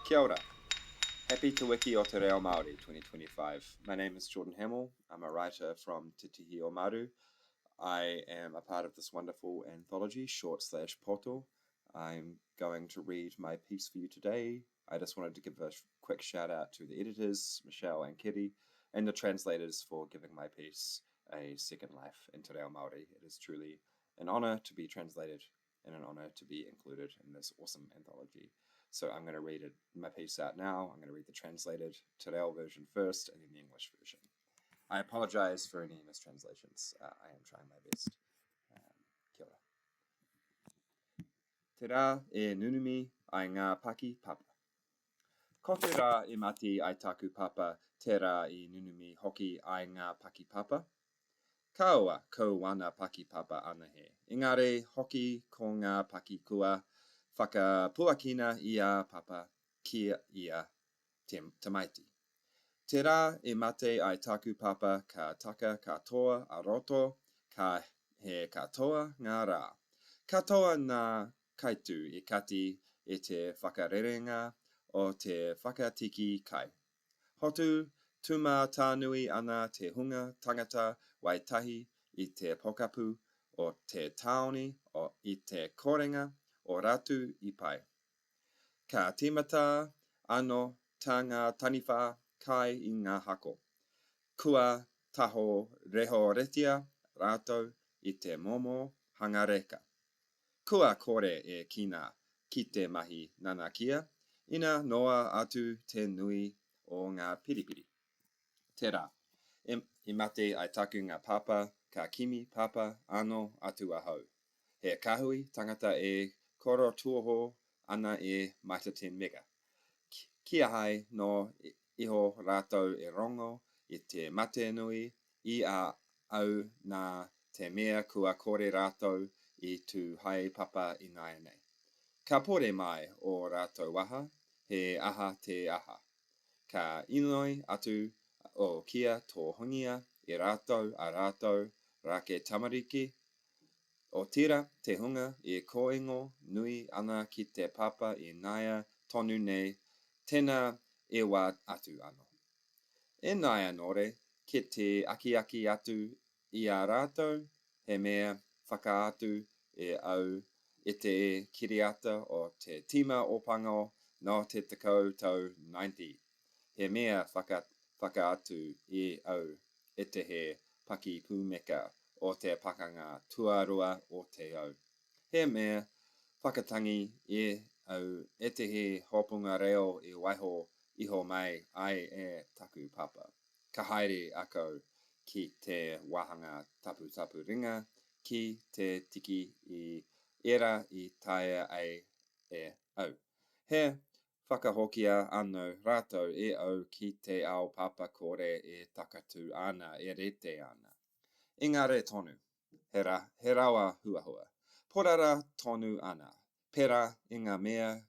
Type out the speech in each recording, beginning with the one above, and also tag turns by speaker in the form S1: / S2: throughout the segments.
S1: Kia ora. Happy Te Wiki o Te Reo Māori 2025. My name is Jordan Hamill. I'm a writer from Te Tihi o Maru. I am a part of this wonderful anthology, Short Slash Poto. I'm going to read my piece for you today. I just wanted to give a quick shout out to the editors, Michelle and Kitty, and the translators for giving my piece a second life in Te Reo Māori. It is truly an honor to be translated and an honor to be included in this awesome anthology. So I'm going to read it, my piece out now. I'm going to read the translated Te Reo version first and then the English version. I apologize for any mistranslations. Uh, I am trying my best. Um, kia ora. Te rā e nunumi ai ngā paki papa. Ko te rā i mate ai taku papa te rā i nunumi hoki ai ngā paki papa. Kaua ko wana paki papa anahe, engari hoki ko ngā paki kua whakapuakina i a Papa ki ia te tamaiti. Te rā i mate ai taku papa ka taka katoa a roto, ka he katoa ngā rā. Katoa ngā kaitu i kati i te whakarerenga o te whakatiki kai. Hotu tūmatanui ana te hunga tangata waitahi i te pokapū o te tāone i te korenga o rātou i pai. Ka tīmata ano tā ngā taniwha kai i ngā hako. Kua tahorehoretia rātou i te momo hanga reka. Kua kore e kina ki te mahi nanakia, ina noa atu te nui o ngā piripiri. Tērā, i mate ai taku ngā pāpā, ka kimi pāpā ano atu ahau. He kahui tangata e korotuoho ana e Mitre Ten Mega. Kiahai no iho ratou e rongo i te matenui i a au na te mea kua kore ratou i tu hai papa inaianei. Ka pore mai o ratou waha, he aha te aha. Ka inoi atu o kia tohungia e ratou a ratou rake tamariki, Otira te hunga e kōingo nui ana ki te papa i naia tonu nei, tena e wa atu ano. E naia nore ki te akiaki atu i a ratou, he mea whakaatu e au e te kiriata o te tima Opango no te tekau tau 90. He mea whakaatu e au e te he pakipūmeka o te Pakanga Tuarua o te Ao. He mea whakatangi e au ētehi hopunga reo i waiho iho mai ai e taku pāpā. Ka haere akau ki te wāhanga taputapu ringa ki te tiki i ērā i taea ai e au. He Whakahokia ano ratou e au ki te ao papa kore e takatu ana, e rite ana. Engari tonu, he ra, he rawa huahua. Porara tonu ana, pera i nga mea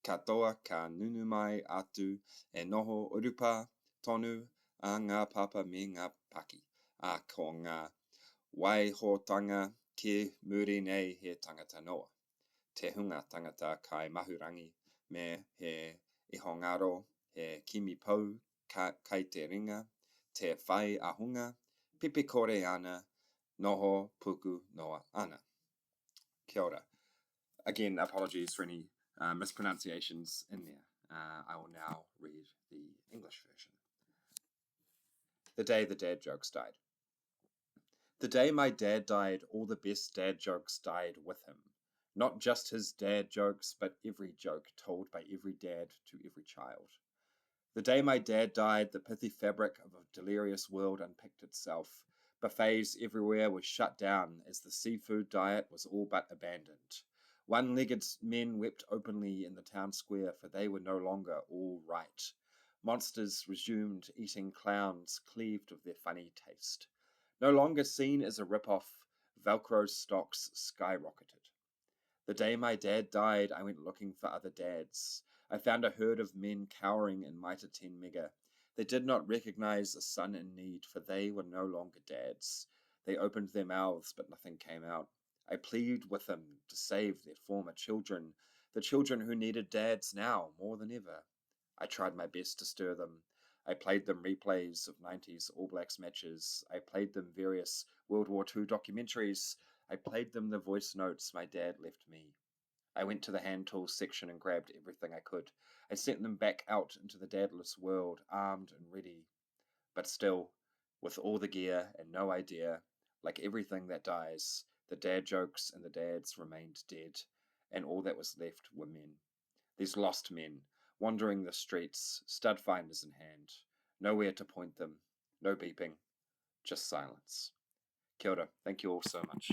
S1: katoa ka nunumai atu e noho urupa tonu a nga papa me nga paki, a ko nga waihotanga ki muri nei he tangata noa. te hunga tangata kai mahurangi me he ihongaro, he kimi pou kai te ringa, te whai ahunga, pipi kore ana, noho puku noa ana. Kia ora. Again, apologies for any uh, mispronunciations in there. Uh, I will now read the English version. The day the dad jokes died. The day my dad died, all the best dad jokes died with him. Not just his dad jokes, but every joke told by every dad to every child. The day my dad died, the pithy fabric of a delirious world unpicked itself. Buffets everywhere were shut down as the seafood diet was all but abandoned. One legged men wept openly in the town square, for they were no longer all right. Monsters resumed eating clowns cleaved of their funny taste. No longer seen as a rip-off, Velcro stocks skyrocketed. The day my dad died, I went looking for other dads. I found a herd of men cowering in Mitre 10 Mega. They did not recognize a son in need, for they were no longer dads. They opened their mouths, but nothing came out. I pleaded with them to save their former children, the children who needed dads now more than ever. I tried my best to stir them. I played them replays of 90s All Blacks matches. I played them various World War II documentaries. I played them the voice notes my dad left me. I went to the hand tools section and grabbed everything I could. I sent them back out into the dadless world, armed and ready. But still, with all the gear and no idea, like everything that dies, the dad jokes and the dads remained dead, and all that was left were men. These lost men, wandering the streets, stud finders in hand, nowhere to point them, no beeping, just silence. Kia ora. Thank you all so much.